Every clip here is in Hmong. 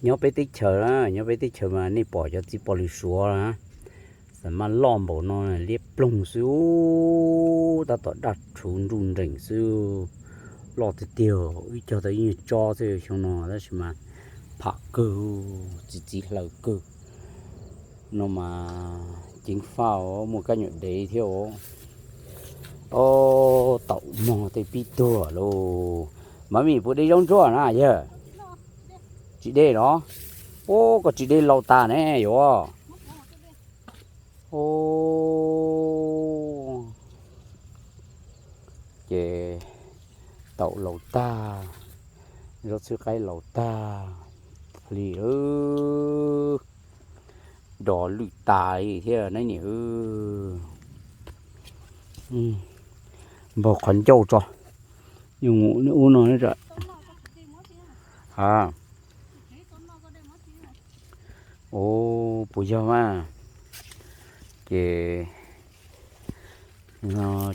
Nyob peb teb chaws na, nyob peb teb chaws mas nej pom cov txiv pos lws suav na, xam maj loj npaum no liab ploog xwb, tab tom daj rhuv nruj nreem xwb, loj tiag tiag, ib co tau ib nyuag tsob xwb xyoo no tab sis mas pham kawg, txiv txiv hlaws kawg. No mas ceev faj os, muaj kab nyuam dev thiab os. Ob, taum mog tej pib tuag lauj. Mas mim puas de zaub ntsuab na yawg? Tsis de los? Ub, koj tsis de laus tas ne yuav. Ub, ces taum laus tag, zaub txhwb qaib laus tag li, dos lwj tas li thiab ne niam. Npaug qhov ncauj tso, yuav mus ub no. A, ub, puas yog mas? Ces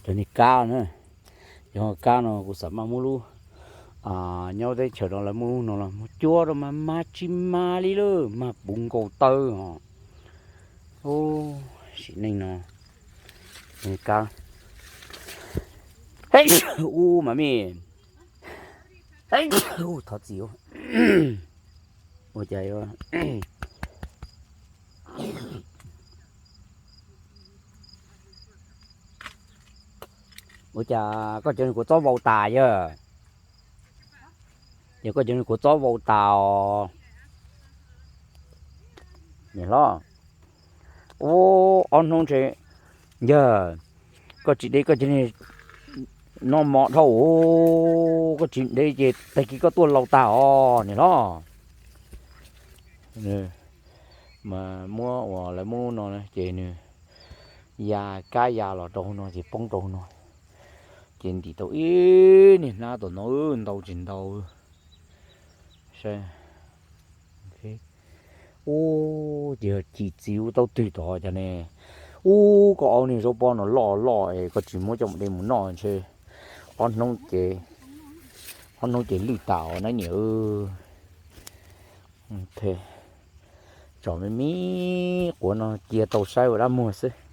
cov niag kab na, cov kab no kuv xam maj muab lub, nyob teb chaws no lawv muaj lub no los muab cuab rau mas mag tsis mag li lawm, mag puv nkaus taw os. Ub, sim neej no, kab, ub, mas me, ub, thov txim. Ua cas, ua cas koj cov niag kuav txob vau tas yawg? Ces koj cov niag kuav txob vau tas os. Niam hlob, ub, ob hnub ntshe, yawg, koj tsis de koj cov niag noj mov dhau, koj tsis de ces tag kis koj tuaj laus tag os niam hlob. Mas muab uas lawv muab lub no ces nws ya kab ya los rau hauv no ces poob rau hauv no, ces ntim tau ib niag hnab tom no ntau tsis ntau. Saib, ub, ces yog chim txiv ua tau twg tod cas ne. Ub, koj ob niag zaub pob no loj loj es koj tsis muab coj mus de mus noj ntshe ob hnub ces, ob hnub ces lwj tas os na niam. Tsom me me quav no cia tau saib ua dab muag xwb.